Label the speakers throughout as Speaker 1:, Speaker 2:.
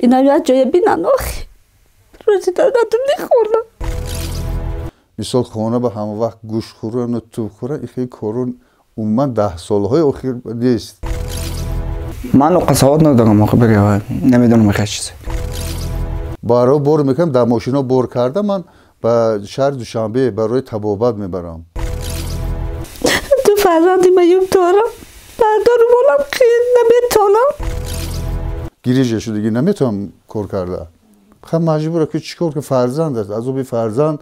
Speaker 1: Инам як ҷоя бинан охи. Рӯзи дадатум мехӯрдам.
Speaker 2: Мисол хона ба ҳама вақт гӯшт хӯрану туп хӯран, ин хеле корун умуман 10 солҳои охир нест.
Speaker 3: Ман савод надорам, охи бигӯ, намедонам хеле чизе.
Speaker 2: Баро бор мекунам, дар мошино бор карда, ман ба шаҳри Душанбе барои табобат мебарам.
Speaker 1: Ду фарзанди маюб дорам. Бардору болам қиин, наметонам.
Speaker 2: Гирижа шудагӣ, наметавонам кор карда. Ха, маҷбура ки чӣ кор ки, фарзанд аст, азоби фарзанд.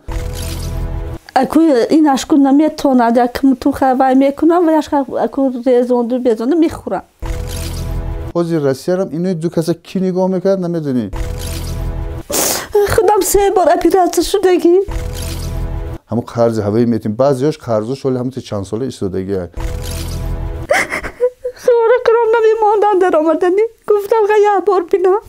Speaker 1: Аку ин ашку наметонад, як муту вай мекунам ва аку резонду безонду мехӯрам.
Speaker 2: Ҳозир Россиярам инои ду каса кӣ нигоҳ мекард, намедонӣ.
Speaker 1: Худам се бор оператсия шудагӣ.
Speaker 2: Ҳамун қарзи ҳавои метим, баъзеҳош қарзош ҳоли ҳамун чанд сола истодагиа.
Speaker 1: Хӯра киром намемондан дар омаданӣ. Гуфтам ха як бор бинам.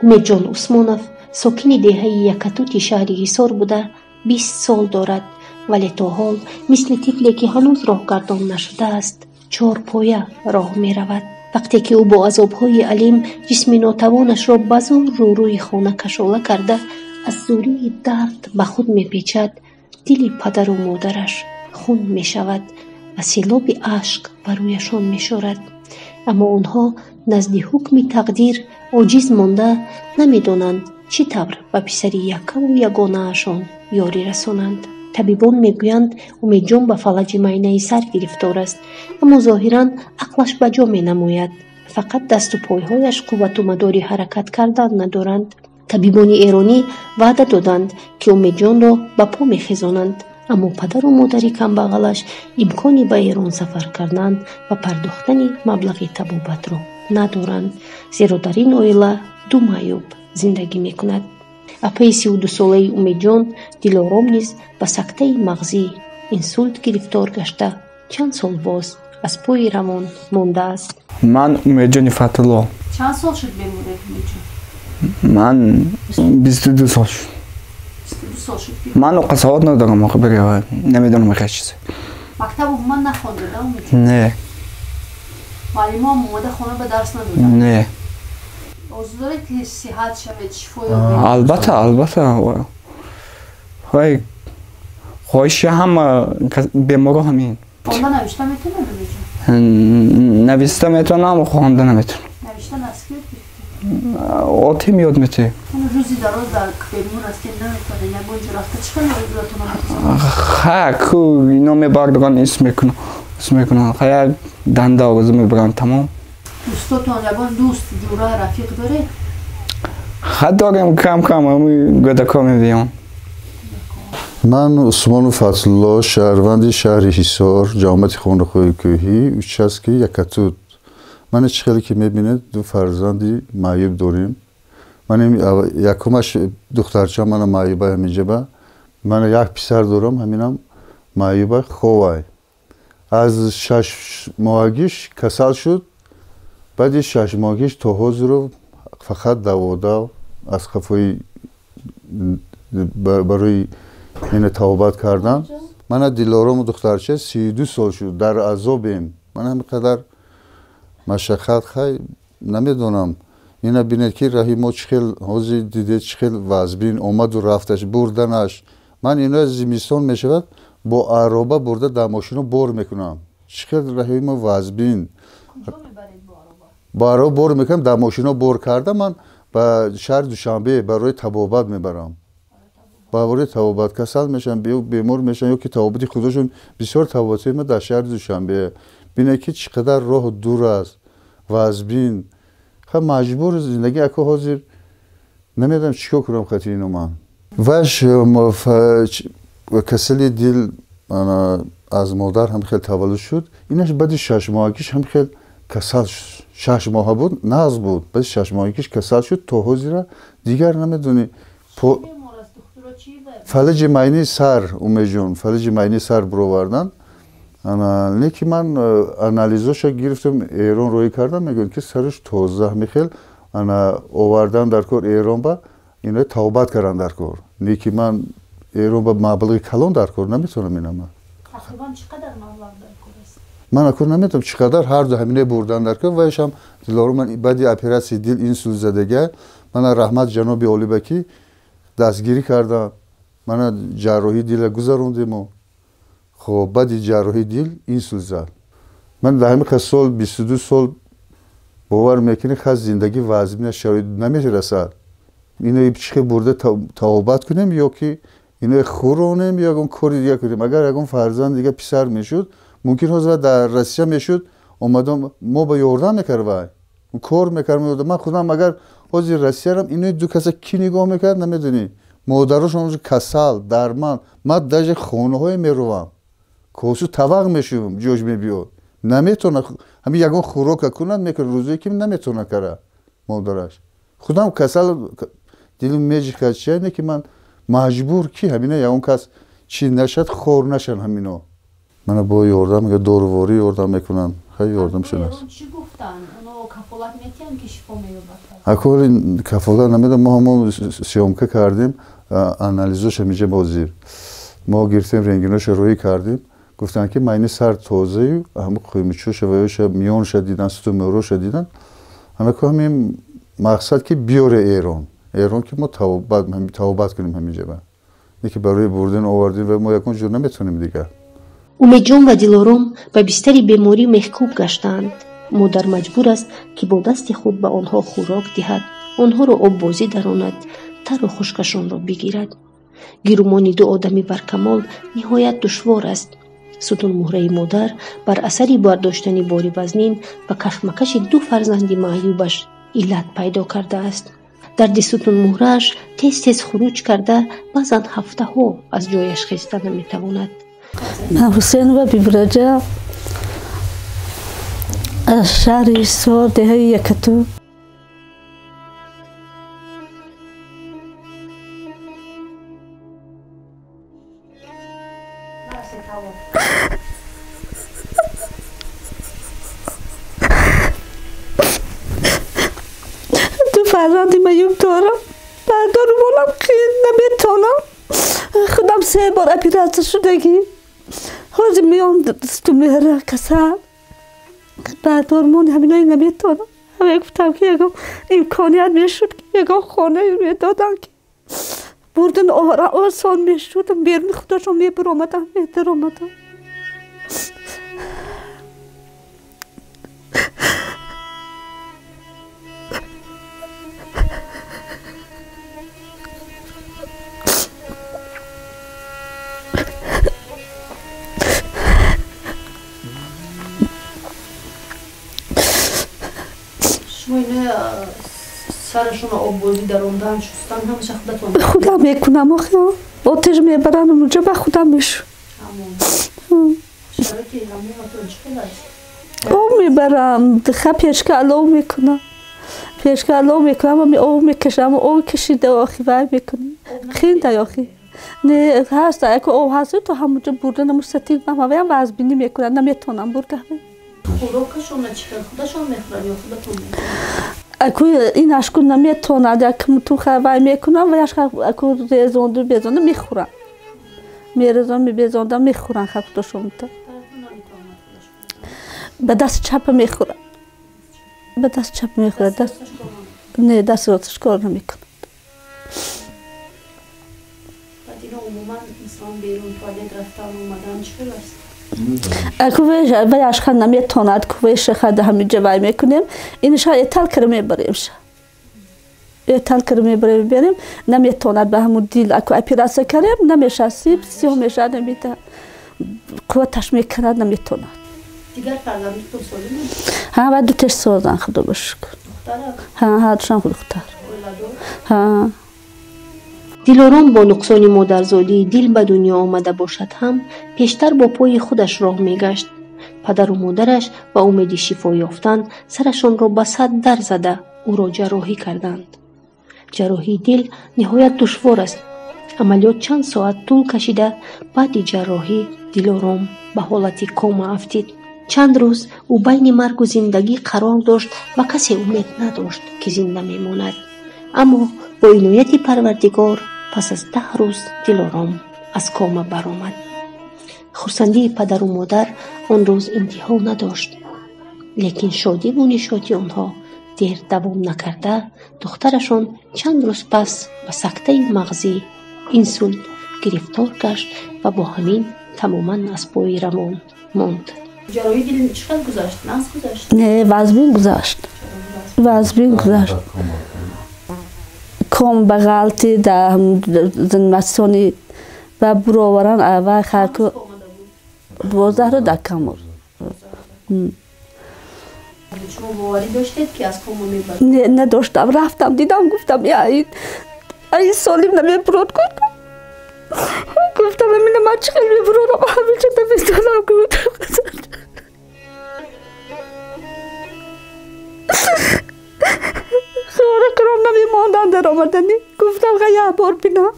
Speaker 4: Умедҷон Усмонов сокини деҳаи Якатути шаҳри Ҳисор буда, 20 сол дорад, вале то ҳол мисли тифле, ки ҳанӯз роҳгардон нашудааст, чорпоя роҳ меравад. Вақте ки ӯ бо азобҳои алим ҷисми нотавонашро ба зӯр рӯрӯи хона кашола карда, аз зӯрии дард ба худ мепечад, дили падару модараш хун мешавад ва селоби ашк ба рӯяшон мешорад. Аммо онҳо назди ҳукми тақдир оҷиз монда, намедонанд, чӣ тавр ба писари яккаву ягонаашон ёрӣ расонанд. Табибон мегӯянд, Умедҷон ба фалаҷи майнаи сар гирифтор аст, аммо зоҳиран ақлаш ба ҷо менамояд, фақат дасту пойҳояш қуввату мадори ҳаракат кардан надоранд. Табибони эронӣ ваъда доданд, ки Умедҷонро ба по мехезонанд, аммо падару модари камбағалаш имкони ба Эрон сафар кардан ва пардохтани маблағи табобатро надоранд, зеро дар ин оила ду маъюб зиндагӣ мекунад. Апаи 32-солаи Умедҷон Дилором низ ба сактаи мағзӣ, инсулт гирифтор гашта, чанд сол боз аз пои равон мондааст.
Speaker 3: Ман Умедҷони Фатулло.
Speaker 5: Чанд сол шуд беморед, Умедҷон?
Speaker 3: Ман 22 сол шуд.
Speaker 5: 22 сол шуд ки
Speaker 3: Ман савод надорам, охи бигӯ, намедонам хеле чизе.
Speaker 5: Мактаб умуман нахондада, Умедҷон?
Speaker 3: Не.
Speaker 5: Муаллимоам омода хона ба дарс надоданд?
Speaker 3: Не.
Speaker 5: Орзу доред, ки сиҳат шавед, шифо ёбед?
Speaker 3: Албатта, албатта, вай хоҳиши ҳама беморо ҳамин.
Speaker 5: Хонда навишта метавонед, Умедҷон?
Speaker 3: Нависта метавонам, хонда наметавонам.
Speaker 5: Навишта аз ки ёд гирифтед?
Speaker 3: Отим ёд метиҳем.
Speaker 5: Рӯзи дароз дар бемор ҳастед, наметавонед ягон ҷо рафта, чӣ хел орзуатонро мерасонед?
Speaker 3: Ха, ку ино мебардоранд, ис мекунанд, ха, як данда орзу мебаранд, тамом.
Speaker 5: Дӯстотон, ягон дӯст, ҷура, рафиқ доред?
Speaker 3: Ха, дорем, кам кам ами гӯдако мебиён.
Speaker 2: Ман Усмону Фазлулло, шаҳрванди шаҳри Ҳисор, ҷамоати Хонақоҳи Кӯҳӣ, участки Якатут. Мане чӣ хеле ки мебинед, ду фарзанди маъюб дорем. Ман якумаш духтарча мана маъюба ҳаминҷаба. Мана як писар дорам, ҳаминам маъюба, ховай. Аз 6 моҳагиш касал шуд, баъди 6 моҳагиш то ҳозиро фақат даводав аз қафои барои ина табобат кардан. Мана Дилорому духтарча 32 сол шуд, дар азобем. Ман ҳамин қадар машаққат, хай, намедонам. Ина бинед, ки раҳи мо чӣ хел, ҳозир дидед, чӣ хел вазбин омаду рафташ, бурданаш. Ман ино зимистон мешавад, бо ароба бурда дар мошино бор мекунам. Чӣ хел раҳи мо вазбин. Бо ароба бор мекунам, дар мошино бор карда, ман ба шаҳри Душанбе барои табобат мебарам. Барои табобат касал мешаванд, бемор мешаванд ё ки табобати худошон, бисёр табобатҳои ма дар шаҳри Душанбе. Бинед, ки чӣ қадар роҳ дур аст, вазбин. Ха, маҷбур зиндагӣ, ака, ҳозир намедонам чӣ кор кунам хати ино ман. Ваш касали дил аз модар ҳам хел таваллуд шуд. Инаш баъди 6 моҳагиш ҳам хел касал, 6 моҳа буд, нағз буд, баъди 6 моҳагиш касал шуд, то ҳозира дигар намедонӣ. Фалаҷи майни сар, Умеҷон, фалаҷи майни сар буровардан. Лекин ман анализоша гирифтам, Эрон роҳӣ кардам, мегӯянд, ки сараш тоза, ҳамихел овардан дар кор Эрон, ба ино табобат кардан дар кор. Лекин ман Эрон ба маблағи калон дар кор наметавонам ина ман.
Speaker 5: Тақрибан чӣ қадар маблағ дар кор аст?
Speaker 2: Ман акун наметавонам чӣ қадар ҳар ду ҳамине бурдан дар кор вайшам Дилором ман баъди оператсияи дил инсулин задага мана раҳмат ҷаноби олиба ки дастгирӣ кардам. Мана ҷарроҳии дила гузарондему. Хоб баъди ҷарроҳии дил инсулин зад. Ман дар ҳамин сол 22 сол бовар мекунӣ хас зиндагӣ вазмина шароит намерасад. Ино чӣ бурда тавобат кунем ё ки ино хӯронем ё ягон кори дига кунем. Агар ягон фарзанд дига писар мешуд, мумкин ҳозир дар Россия мешуд, омадам мо ба ёрдам мекард вай. Кор мекард. Ман худам агар ҳозир Россиярам ино ду каса кӣ нигоҳ мекард намедонӣ. Модарошон касал, дарман. Ман даже хонаҳое меравам. Косу тавақ мешувам, ҷош мебиёд. Наметавона ҳамин ягон хӯрока кунад мекунад, рӯзое ки наметавона кара модараш. Худам касал дилам меҷихад чия не ки ман маҷбур ки ҳамина ягон кас чӣ нашад, хор нашанд ҳамино. Мана бо ёрдам мега доруворӣ ёрдам мекунанд. Хай ёрдамшон аст.
Speaker 5: Чӣ гуфтанд? Оно кафолат метиҳанд ки шифо меёбад?
Speaker 2: Аколи кафолат намедам. Мо ҳамон съёмка кардем, анализош ҳамиҷа бозир. Мо гирифтем рентгеноша рӯӣ кардем. Гуфтанд ки майни сар тозаю, ҳама қӯймичоша ваёша миёнша дидан, сутумӯроша дидан. Ҳамако ҳамин мақсад ки биёре Эрон. Эрон ки мо тавобат кунем ҳаминҷа. Не ки барои бурден овардем ва мо ягон ҷо наметавонем дигар.
Speaker 4: Умедҷон ва Дилором ба бистари беморӣ мехкӯб гаштаанд. Модар маҷбур аст ки бо дасти худ ба онҳо хӯрок диҳад, онҳоро оббозӣ даронад, тару хушкашонро бигирад. Гирумони ду одами баркамол ниҳоят душвор аст. Сутунмуҳраи модар бар асари бардоштани бори вазнин ба кашмакаши ду фарзанди маъюбаш иллат пайдо кардааст. Дарди сутунмуҳрааш тез-тез хуруҷ карда, баъзан ҳафтаҳо аз ҷояш хеста наметавонад.
Speaker 1: Ман Ҳусейнова Бибираҷа аз шаҳри Ҳисор, деҳаи Якату. Ду фарзанди маъюб дорам. Бардорумонам наметавонам. Худам се бор оператсия шудагӣ. Ҳозир меём сутунмеҳра касал. Бардормон ҳаминои наметавонам. Ҳама гуфтам ки ягон имконият мешуд, ки ягон хона медодам ки бурдан овара осон мешуд. Беруни худошон мебаромадам, медаромадам.
Speaker 5: Сарашонро оббозӣ дарондан, шустан ҳамаша худатон?
Speaker 1: Худам мекунам охи. Оташ мебарам онҷо ба худам мешу.
Speaker 5: Шароити ҳамоматон чӣ хел аст?
Speaker 1: Об мебарам, ха пешка алов мекунам. Пешка алов мекунам, об мекашам, об кашида охи вай мекунем. Хинда охи. Не ҳаст, яко об ҳаст, то ҳамонҷо бурда намусатин ҳамаям вазбинӣ мекунам, наметавонам бурда.
Speaker 5: Хӯрокашонро чӣ хел? Худашон мехӯранд ё худатон мехӯранд?
Speaker 1: Аку ин ашку наметавонад, як мутуха вай мекунам, вай аку резонду безонду мехӯрам. Мерезон мебезондам мехӯрам ха худошон. Ба даст чапа мехӯрам. Ба даст чап мехӯрад. Даст не, даст росташ кор намекунад.
Speaker 5: Баъд ино умуман масалан берун туалет рафтан омадан чӣ хел аст?
Speaker 1: Аку вай ашха наметавонад, ку вай шаха ҳаминҷа вай мекунем, инша этал кара мебарем ша. Этал кара мебарем, наметавонад ба ҳамун дил аку оператсия карем, намеша, сиб сиёҳ меша, намета. Қувваташ мекунад, наметавонад.
Speaker 5: Дигар фарзандатон солиманд?
Speaker 1: Ҳа, ва ду теш созанд, худо ба шукр.
Speaker 5: Духтарак?
Speaker 1: Ҳа, ҳардушон духтар.
Speaker 5: Оиладор?
Speaker 1: Ҳа.
Speaker 4: Дилором бо нуқсони модарзодии дил ба дунё омада бошад ҳам, пештар бо пои худаш роҳ мегашт. Падару модараш ба умеди шифо ёфтан сарашонро ба сад дар зада ӯро ҷарроҳӣ карданд. Ҷарроҳии дил ниҳоят душвор аст. Амалиёт чанд соат тӯл кашида, баъди ҷарроҳӣ Дилором ба ҳолати кома афтид. Чанд рӯз ӯ байни маргу зиндагӣ қарор дошт ва касе умед надошт, ки зинда мемонад. Аммо бо инояти Парвардигор пас аз 10 рӯз Дилором аз кома баромад. Хурсандии падару модар Он рӯз интиҳо надошт. Лекин шодиву нишоти онҳо дер давом накарда, духтарашон чанд рӯз пас ба сактаи мағзӣ инсулт гирифтор гашт ва бо ҳамин тамоман аз пои равон монд.
Speaker 5: Ҷарроҳии дил чӣ қадр гузашт? Нағз гузашт?
Speaker 1: Не, вазмин гузашт. Вазмин гузашт. Ком ба ғалти дар зинмасони ва буроваран ава хаку 12 дар камор.
Speaker 5: Шумо боварӣ доштед, ки аз кома мебарад?
Speaker 1: Не, надоштам. Рафтам, дидам, гуфтам, я ин солим намебурод, гуфтам. Гуфтам, амина ман чӣ хел мебуродам, ҳаминча намедонам, гуфтам. Хора кунам намемондам дар омаданӣ. Гуфтам, ха як бор бинам,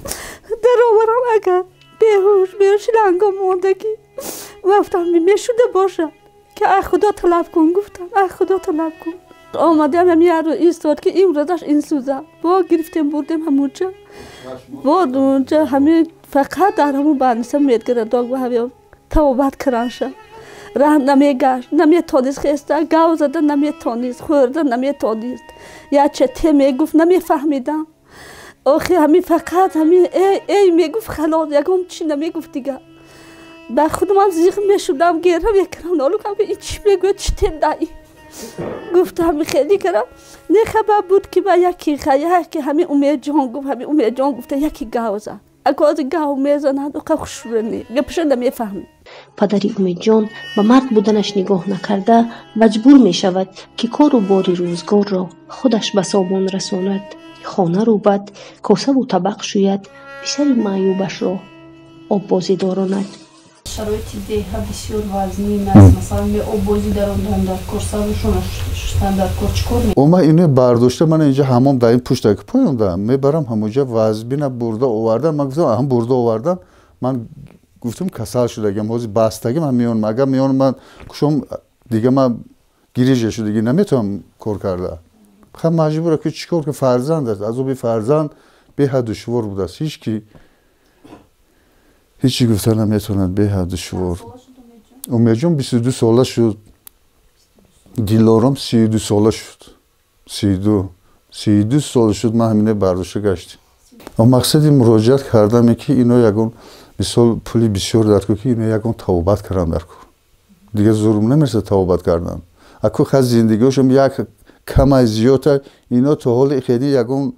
Speaker 1: дароварам, агар беҳуш беҳуши лангом мондагӣ. Гуфтам, мешуда бошад, ки ай худо талаб кун, гуфтам, ай худо талаб кун. Омадам ҳам як рӯз истод, ки имрӯзаш ин сӯза. Бо гирифтем, бурдем ҳамунҷа. Бо унҷа ҳамин фақат дар ҳамун барниса медгирад, дог ба ҳавё тавобат каранша. Раҳм намегашт, наметонист хеста, гав зада наметонист, хӯрда наметонист. Як чете мегуфт, намефаҳмидам. Охи ҳамин фақат ҳамин эй эй мегуфт, халос, ягон чӣ намегуфт дигар. Ба худам зиқ мешудам, гирра мекардам, нолу кам, ки ин чӣ мегӯяд, чӣ тендаи. Гуфтам, хеле кардам. Не хабар буд, ки ба яки яки ҳамин Умедҷон гуфт, ҳамин Умедҷон гуфта, яки гав зад. Агар гав мезанад, оқа хушрӯ не, гапаша намефаҳмед.
Speaker 4: Падари Умедҷон ба мард буданаш нигоҳ накарда маҷбур мешавад, ки кору бори рӯзгорро худаш ба сомон расонад, хона рӯбад, косаву табақ шӯяд, писари маъюбашро оббозӣ доронад.
Speaker 5: Шароити деҳа бисёр вазнин аст. Масалан, оббозӣ дарондан дар кор, сарушона шустан дар кор, чӣ кор?
Speaker 2: Ома ино бардошта, ман инҷа ҳамом дар ин пушта ки поёнда мебарам, ҳамонҷа вазбина бурда овардан. Ман гуфтам, ҳам бурда овардан, ман гуфтам, касал шудагам, ҳозир бастагим, ҳам меёнам. Агар меёнам, ман кушом дига, ман гирижа шудагӣ, наметавонам кор карда. Ха маҷбура, ки чӣ кор ки, фарзанд аст. Азоби фарзанд беҳад душвор будааст. Ҳеҷ ки ҳечи гуфта наметавонад, беҳад душвор. Умедҷон 22 сола шуд, Дилором 32 сола шуд. 32 сол шуд, ман ҳамине бардошта гаштем. Мақсади муроҷиат кардаме, ки ино ягон мисол пули бисёр дар кор, ки ино ягон тавобат кардам дар кор. Дигар зурум намерасад тавобат кардан. Аку хаз зиндагиҳошам як камай зиёдта, ино то ҳоли хеле ягон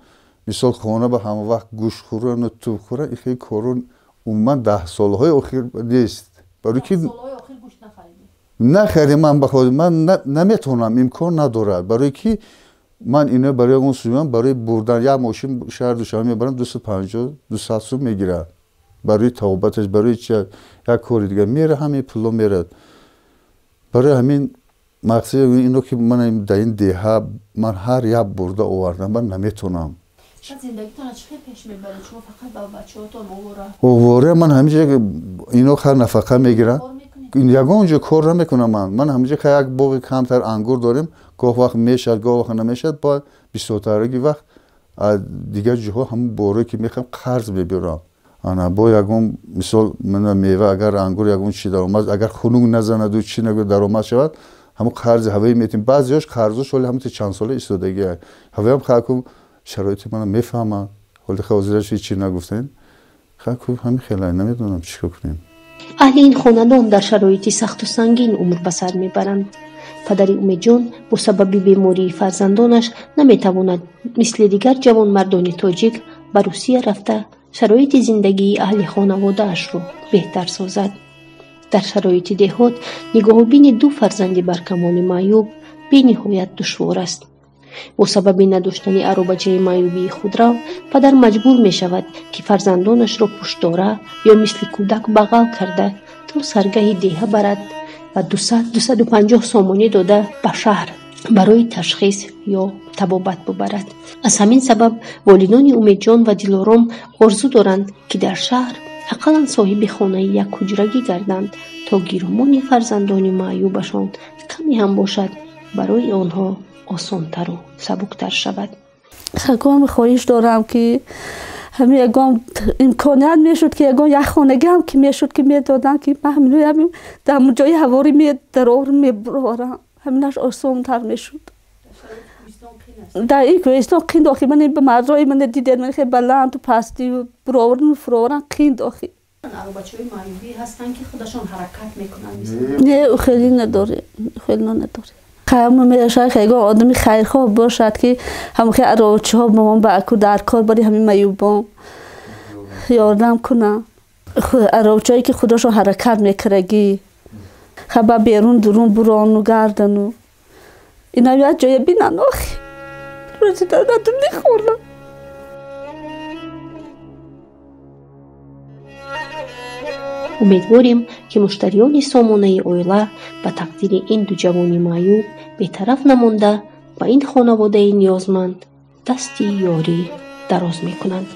Speaker 2: мисол хона ба ҳама вақт гӯшт хӯрану туп хӯран, хеле кору умуман 10 солҳои охир нест. Барои ки нахаридем, ман ба худ ман наметавонам, имкон надорад. Барои ки ман ино барои он сумам, барои бурдан як мошин шаҳр Душанбе мебарам, 250 200 сум мегирад. Барои тавобаташ, барои чи як кори дигар мера, ҳамин пуло мерад. Барои ҳамин мақсад ино, ки ман дар ин деҳа ман ҳар як бурда овардам, ман наметавонам.
Speaker 5: Зиндагитонро чӣ хел пеш мебаред? Шумо фақат ба бачаҳотон овора?
Speaker 2: Овора ман ҳаминҷа ино хар нафақа мегиранд. Ягон ҷо кор намекунам ман. Ман ҳаминҷа як боғи камтар ангур дорем, гоҳ вақт мешавад, гоҳ вақт намешавад, бояд бисёртараги вақт аз дигар ҷоҳо ҳамон борое ки мехоҳам қарз мебиёрам. Ана бо ягон мисол мева, агар ангур ягон чи даромад, агар хунук назанаду чи нагӯ даромад шавад, ҳамон қарзи ҳавои метим. Баъзеҳош қарзош ҳоли ҳамин чанд сола истодагиа. Ҳавоям хаку шароити мана мефаҳмад. Ҳоли ҳозираш ҳеч чи нагуфтем. Хаку ҳамин хелай, намедонам чӣ кор кунем.
Speaker 4: Аҳли ин хонадон дар шароити сахту сангин умр ба сар мебаранд. Падари Умедҷон бо сабаби бемории фарзандонаш наметавонад мисли дигар ҷавонмардони тоҷик ба Русия рафта шароити зиндагии аҳли хонаводаашро беҳтар созад. Дар шароити деҳот нигоҳубини ду фарзанди баркамоли маъюб бениҳоят душвор аст. Бо сабаби надоштани аробачаи маъюбии худрав, падар маҷбур мешавад, ки фарзандонашро пуштдора ё мисли кӯдак бағал карда то саргаҳи деҳа барад ва 200-250 сомонӣ дода ба шаҳр барои ташхис ё табобат бубарад. Аз ҳамин сабаб волидони Умедҷон ва Дилором орзу доранд, ки дар шаҳр ақаллан соҳиби хонаи як ҳуҷрагӣ гарданд, то гирумони фарзандони маъюбашон каме ҳам бошад барои онҳо осонтару сабуктар шавад.
Speaker 1: Хаком хоҳиш дорам, ки Ҳамин ягон имконият мешуд, ки ягон як хонагӣ ҳам ки мешуд, ки медоданд, ки ман ҳамин дар ҷои ҳаворӣ медарорам, мебурорам, ҳаминаш осонтар мешуд. Дар ин кӯҳистон қинд охи. Ман ба мардои ман дидед, ман хеле баланду пастию буроварну фуроваран қинд охи.
Speaker 5: Аробачаҳои маъюбӣ ҳастанд, ки худашон ҳаракат мекунанд?
Speaker 1: Не, хеле надорем, хеле надорем. Мешояд ягон одами хайрхоҳ бошад, ки ҳамхел аробачаҳо ба мо ба аку дар кор барои ҳамин маъюбон ёрдам кунанд. Аробачаҳое, ки худашон ҳаракат мекардагӣ, хаба берун дурун бурону гардану ина як ҷоя бинанд охи. Рӯзи давлату мехӯрдам.
Speaker 4: Умедворем, ки муштариёни сомонаи оила ба тақдири ин ду ҷавони маъюб бетараф намонда, ба ин хонаводаи ниёзманд дасти ёрӣ дароз мекунанд.